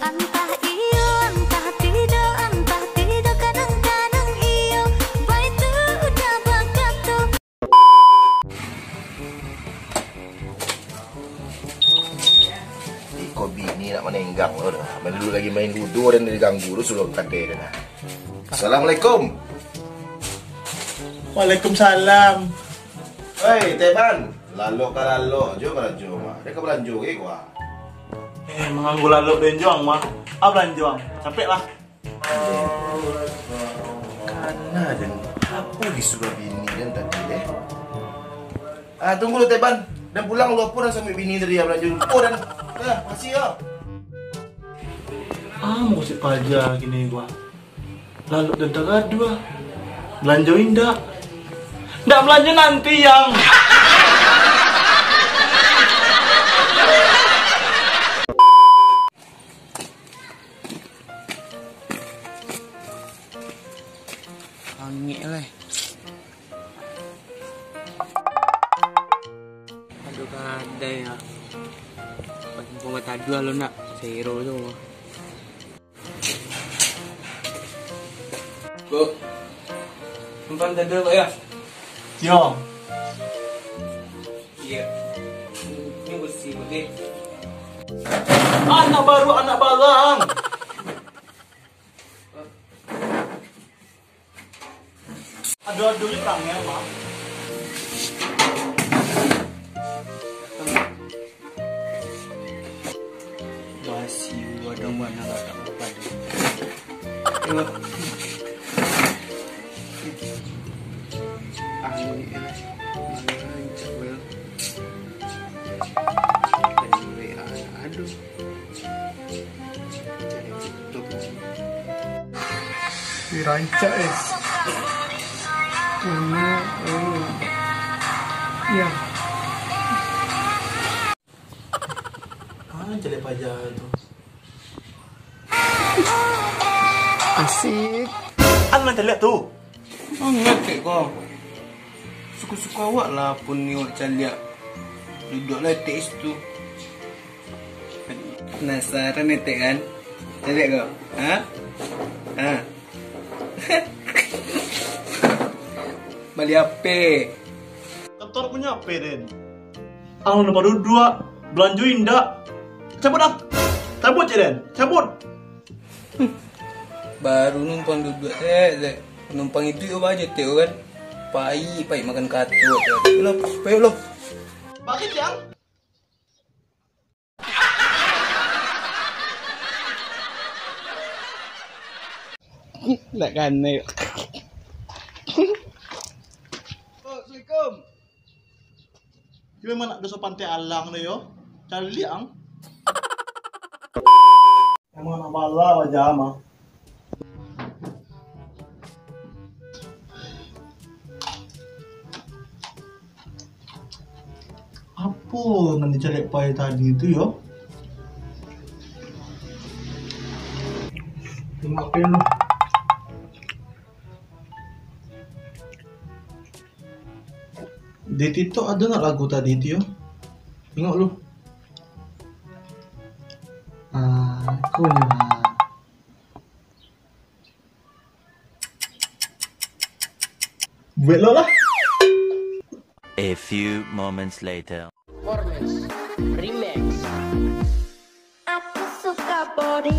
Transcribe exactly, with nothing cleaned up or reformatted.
Antah iyo, antah tidak, antah tidak, kadang-kadang iyo, baitu udah bakatu. Iko bini nak manenggang lo dah. Main dulu lagi main ludo dan diganggu tu sudah kate dah. Assalamualaikum. Waalaikumsalam. Oi, Teban. Lalok ka lalok jo karajo mah. Dia ka balanjo ge kua. Eh, manganggu lalok den jo ang mah. Ah, balanjo ang. Capek lah. Kana den, apo disuruah bini den tadi, eh? Ah, tunggu lu, Teban. Den pulang lu, apo den sambuik bini tadi, ah, balanjo. Oh, den. Ah, makasih paja kini gua. Lalok den tagaduah. Balanjo indak. Ndak balanjo nanti, yang. Angek lah. Aduh, kadai ya. Pakai bunga taduah lo nak. Sero tu. Kok. Simpan taduah kok ya. Yo. Iya. Ini besi putih. Anak baru, anak barang. Aduh, aduh, ini tangan, Mak. Masih ada mana nggak dapat pada. Tengok. Ah, ini enak. Mana rancak, bro? Aduh. Wih, rancak, eh. Ini, ini. Ya. Ah, caliak paja tu. Asik. An nan caliak tu. Angek, Tek, ko. Suko-suko awak lah, pun ni awak caliak. Duduak lah, Tek, situ. Penasaran, Tek, kan? Caliak ko. Ha? Ha? Bali H P. Kotor punyo H P den. Ang lupa duduak, balanjo indak. Cabut ah. Cabut je den. Cabut. Baru numpang duduak, Tek, Tek. Numpang itu yo baja, Tek, kan. Pai, pai makan katuk, Tek. Yo lah, pai lo. Bagi, Cang. Nak kanai. Assalamualaikum. Yo, memang nak doso pantai alang tu yo. Caliak ang. Emang nak bala wajah mah. Apo nan dicaliak pai tadi tu yo? Tengok apo lu. Di TikTok ado nak lagu tadi tu yo. Tengok lu. Ah, aku ni. Buek lo lah. A few moments later. Performance Remix. Aku suka body.